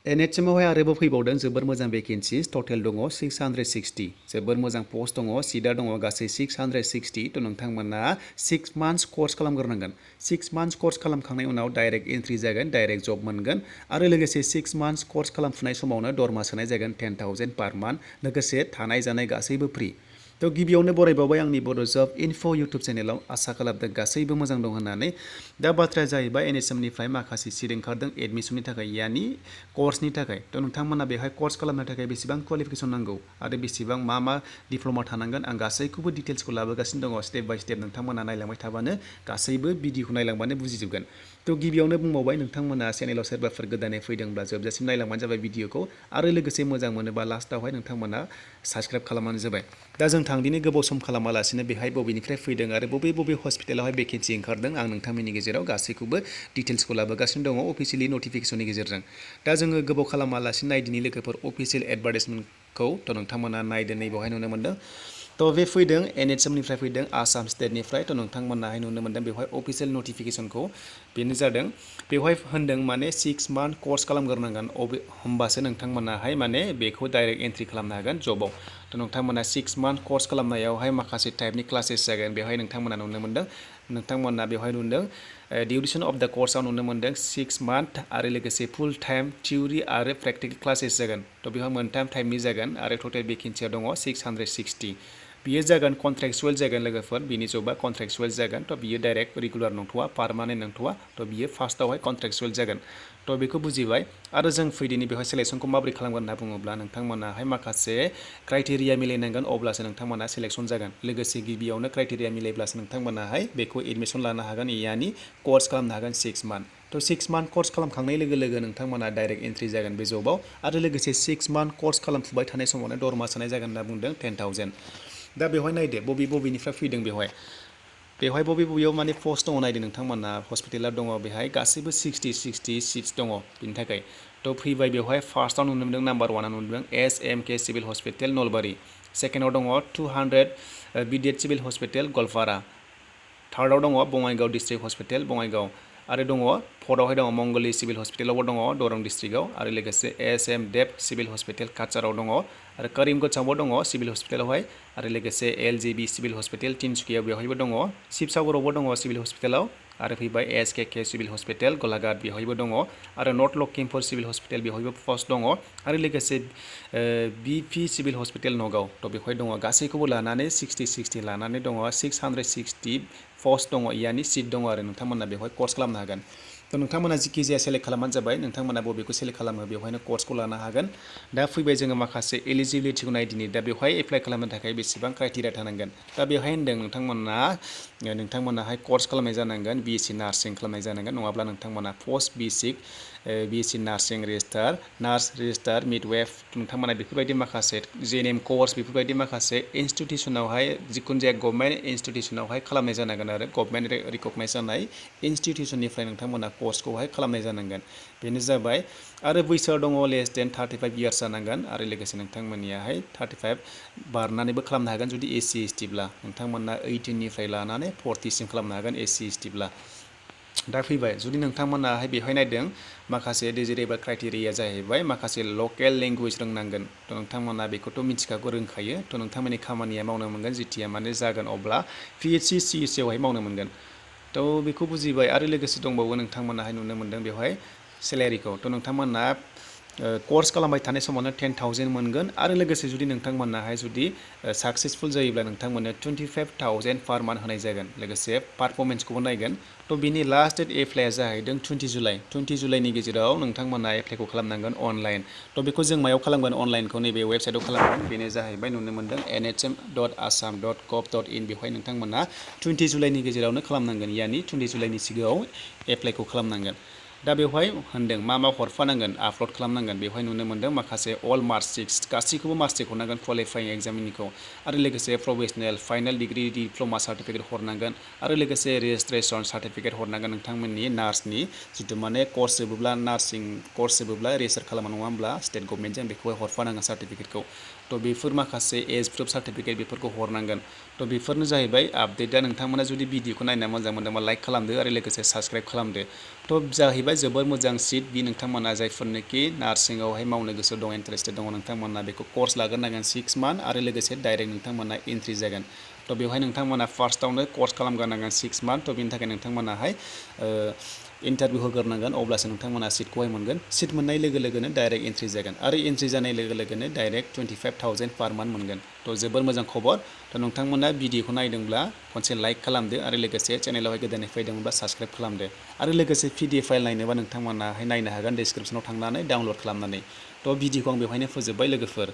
NHM आवहाय आरोबाव फैबावदों जोबोर मोजां भेकेन्सिस टटेल दङ 660 जोबोर मोजां पस्ट दङ सिटआ दङ गासै 660 थ' नोंथांमोना 6 months कर्स खालामग्रोनांगोन 6 months कर्स खालामखांनायनि उनाव डाइरेक्ट एन्ट्रि जागोन डाइरेक्ट जब मोनगोन आरो लोगोसे 6 months कर्स खालामफुनाय समावनो दरमा सोनाय जागोन 10,000 पार मान्थ लोगोसे थानाय जानाय गासैबो फ्रि थ' गिबियावनो बरायबावबाय आंनि बड' जब इनफ' इउटुब चेनेलाव आसा खालामदों गासैबो मोजां दं होननानै दा बाथ्राया जाहैबाय NHMनिफ्राय माखासे सिट ओंखारदों एडमिसननि थाखाय यानि कर्सनि थाखाय थ' नोंथांमोना बेवहाय कर्स खालामनो थाखाय बेसेबां क्वालिफिकेसन नांगौ आरो बेसेबां मा डिप्ल'मा थानांगोन आं गासैखौबो डिटेल्सखौ लाबोगासिनो दङ स्टेप बाय स्टेप नोंथांमोना नायलांबाय थाबानो गासैबो भिडिअखौ नायलांबानो बुजिजोबगोन थ' गिबियावनो बुंबावबाय नोंथांमोना चेनेलाव सोरबाफोर गोदानै फैदोंब्ला जोबजासिम नायलांबानो जाबाय भिडिअखौ आरो लोगोसे मोजां मोनोबा लास्टावहाय नोंथांमोना साबस्क्राइब खालामबानो जाबाय दा जों थांदिनि गोबाव सम खालामालासिनो बेहाय बबेनिफ्राय फैदों आरो बबे हस्पिटालावहाय भेकेन्सि ओंखारदों आं नोंथांमोननि गेजेराव गासैखौबो डिटेल्सखौ लाबोगासिनो दङ अफिसियेलि नटिफिकेसननि गेजेरजों दा जोङो गोबाव खालामालासिनो नायदिनि लोगोफोर अफिसियेल एडभार्टाइजमेन्टखौ थ' नोंथांमोना नायदो नै बेवहाय नुनो मोन्दों थ' बे फैदों NHMनिफ्राय फैदों आसाम स्टेटनिफ्राय थ' नोंथांमोनाहाय नुनो मोन्दों बेवहाय अफिसियेल नटिफिकेसनखौ बेनो जादों बेवहाय होन्दों माने 6 month कर्स खालामग्रोनांगोन होमबासो नोंथांमोनाहाय माने बेखौ डाइरेक्ट एन्ट्रि खालामनो हागोन जबाव थ' नोंथांमोना 6 month कर्स खालामनायावहाय माखासे टाइपनि क्लासेस जागोन बेवहाय नोंथांमोना नुनो मोन्दों नोंथांमोना बेवहाय नुदों डिउरेसन अफ द कर्सआव नुनो मोन्दों 6 month आरो लोगोसे फुल टाइम थिउरि आरो प्रेक्टिकेल क्लासेस जागोन थ' बेवहाय मोनथाम टाइपनि जागोन आरो टटेल भेकेन्सिया दङ 660 बियो जागोन कन्ट्रेक्चुवेल जागोन लोगोफोर बिनि जबा कन्ट्रेक्चुवेल जागोन थ' बियो डाइरेक्ट रेगुलार नंथ'वा पारमानेन्ट नंथ'वा थ' बियो फार्स्टआवहाय कन्ट्रेक्चुवेल जागोन थ' बेखौ बुजिबाय आरो जों फैदिनि बेवहाय सेलेक्सनखौ माबोरै खालामगोन होनना बुङोब्ला नोंथांमोनाहाय माखासे क्राइटेरिया मिलायनांगोन अब्लासो नोंथांमोना सेलेक्सन जागोन लोगोसे गिबियावनो क्राइटेरिया मिलायब्लासो नोंथांमोनाहाय बेखौ एडमिसन लानो हागोन यानि कर्स खालामनो हागोन 6 month थ' 6 month कर्स खालामखांनाय लोगो लोगो नोंथांमोना डाइरेक्ट एन्ट्रि जागोन बे जबाव आरो लोगोसे 6 month कर्स खालामफुबाय थानाय समावनो दरमा सोनाय जागोन होनना बुंदों 10,000 दा बेवहाय नायदो बबेनिफ्राय फैदों बेवहाय बबेयाव माने पस्ट दङ नायदो नोंथांमोना हस्पिटाला दङ बेहाय गासैबो 60 सिट्स दङ बिनि थाखाय थ' फैबाय बेवहाय फार्स्टआव नुनो मोन्दों नाम्बार 1आव नुनो मोन्दों SMK सिभिल हस्पिटाल नलबारि सेकेन्डआव दङ 200 बिडिएड सिभिल हस्पिटाल गवालपारा थार्डआव दङ बङाइगाव डिस्ट्रिक्ट हस्पिटाल बङाइगाव आरो दङ फर्थआवहाय दङ मंगलदै सिभिल हस्पिटालावबो दङ दरं डिस्ट्रिक्टआव आरो लोगोसे SM देब सिभिल हस्पिटाल काछाराव दङ आरो करिमगन्जआवबो दङ सिभिल हस्पिटालावहाय आरो लोगोसे LGB सिभिल हस्पिटाल तिनसुकियाव बेवहायबो दङ शिबसागरावबो दङ सिभिल हस्पिटालाव आरो फैबाय SKK सिभिल हस्पिटाल गलाघाट बेवहायबो दङ आरो नर्थ लखिमपुर सिभिल हस्पिटाल बेवहायबो पस्ट दङ आरो लोगोसे BP सिभिल हस्पिटाल नगाव थ' बेवहाय दङ गासैखौबो लानानै 60 लानानै दङ 660 पस्ट दङ यानि सिट दङ आरो नोंथांमोना बेवहाय कर्स खालामनो हागोन थ' नोंथांमोना जिखि जाया सेलेक्ट खालामबानो जाबाय नोंथांमोना बबेखौ सेलेक्ट खालामो बेवहायनो कर्सखौ लानो हागोन दा फैबाय जोङो माखासे एलिजिबिलिटिखौ नायदिनि दा बेवहाय एप्लाइ खालामनो थाखाय बेसेबां क्राइटेरिया थानांगोन दा बेवहाय होन्दों नोंथांमोनाहाय कर्स खालामनाय जानांगोन BSc नार्सिं खालामनाय जानांगोन नङाब्ला नोंथांमोना post BSc nursing registrar nurse registrar midwife नोंथांमोना बेफोरबायदि माखासे JNM कर्स बेफोरबायदि माखासे इनस्टिटिउसनावहाय जिखुनु जाया गभर्नमेन्ट इनस्टिटिउसनावहाय खालामनाय जानांगोन आरो गभर्नमेन्ट रिकगनाइज जानाय इनस्टिटिउसननिफ्राय नोंथांमोना कर्सखौहाय खालामनाय जानांगोन बेनो जाबाय आरो बैसोआ दङ लेस देन 35 इयार्स जानांगोन आरो लोगोसे नोंथांमोननियाहाय 35 बारनानैबो खालामनो हागोन जुदि SC ST ब्ला नोंथांमोना 18निफ्राय लानानै 40सिम खालामनो हागोन SC ST ब्ला दा फैबाय जुदि नोंथांमोनाहाय बेवहाय नायदों माखासे डिजिटेबल क्राइटेरिया जाहैबाय माखासे लकेल लेंगुवेज रोंनांगोन थ' नोंथांमोना बेखौथ' मिथिखागौ रोंखायो थ' नोंथांमोननि खामानिया मावनो मोनगोन जिथिया माने जागोन अब्ला PHC CSC आवहाय मावनो मोनगोन थ' बेखौ बुजिबाय आरो लोगोसे दंबावो नोंथांमोनाहाय नुनो मोन्दों बेवहाय सेलारिखौ थ' नोंथांमोना कर्स खालामबाय थानाय समावनो 10,000 मोनगोन आरो लोगोसे जुदि नोंथांमोनाहाय जुदि साक्सेसफुल जायोब्ला नोंथांमोननो 25,000 पार मान्थ होनाय जागोन लोगोसे पारफरमेन्सखौबो नायगोन थ' बिनि लास्ट डेट एप्लाइआ जाहैदों 20 जुलाइनि गेजेराव नोंथांमोना एप्लाइखौ खालामनांगोन अनलाइन थ' बेखौ जों मायाव खालामगोन अनलाइनखौ नैबे वेबसाइटआव खालामगोन बेनो जाहैबाय नुनो मोन्दों nhm.assam.gov.in बेवहाय नोंथांमोना 20 जुलाइनि गेजेरावनो खालामनांगोन यानि 20 जुलाइनि सिगाङाव एप्लाइखौ खालामनांगोन दा बेवहाय होन्दों मा हरफानांगोन आपल'ड खालामनांगोन बेवहाय नुनो मोन्दों माखासे अल मार्कशिट गासैखौबो मार्कशिट हरनांगोन क्वालिफाइं एग्जामनिखौ आरो लोगोसे professional final degree diploma certificate हरनांगोन आरो लोगोसे रेजिस्ट्रेसन सार्टिफिकेट हरनांगोन नोंथांमोननि नार्सनि जिथु माने कर्स जोबोब्ला नार्सिं कर्स जोबोब्ला रेजिस्टार खालामा नङा होमब्ला स्टेट गभर्नमेन्टजों बेखौहाय हरफानांगोन सार्टिफिकेटखौ थ' बेफोर माखासे एज प्रुफ सार्टिफिकेट बेफोरखौ हरनांगोन थ' बेफोरनो जाहैबाय आपडेटआ नोंथांमोना जुदि भिडिअखौ नायना मोजां मोनदोंबा लाइक खालामदो आरो लोगोसे साबस्क्राइब खालामदो थ' जाहैबाय जोबोर मोजां सिट बि नोंथांमोना जायफोरनोखि नार्सिंआवहाय मावनो गोसो दं इन्टारेस्टेड दङ नोंथांमोना बेखौ कर्स लाग्रोनांगोन 6 मान्थ आरो लोगोसे डाइरेक्ट नोंथांमोना एन्ट्रि जागोन थ' बेवहाय नोंथांमोना फार्स्टआवनो कर्स खालामग्रोनांगोन 6 मान्थ थ' बेनि थाखाय नोंथांमोनाहाय इन्टारभिउ होग्रोनांगोन अब्लासो नोंथांमोना सिटखौहाय मोनगोन सिट मोननाय लोगो लोगोनो डाइरेक्ट एन्ट्रि जागोन आरो एन्ट्रि जानाय लोगो लोगोनो डाइरेक्ट 25,000 पार मान्थ मोनगोन थ' जोबोर मोजां खबर थ' नोंथांमोना भिडिअखौ नायदोंब्ला खनसे लाइक खालामदो आरो लोगोसे चेनेलावहाय गोदानै फैदोंब्ला साबस्क्राइब खालामदो आरो लोगोसे PDF फाइल नायनोबा नोंथांमोनाहाय नायनो हागोन डिसक्रिपसनाव थांनानै डाउनलड खालामनानै थ' भिडिअखौ आं बेवहायनो फोजोब्बाय लोगोफोर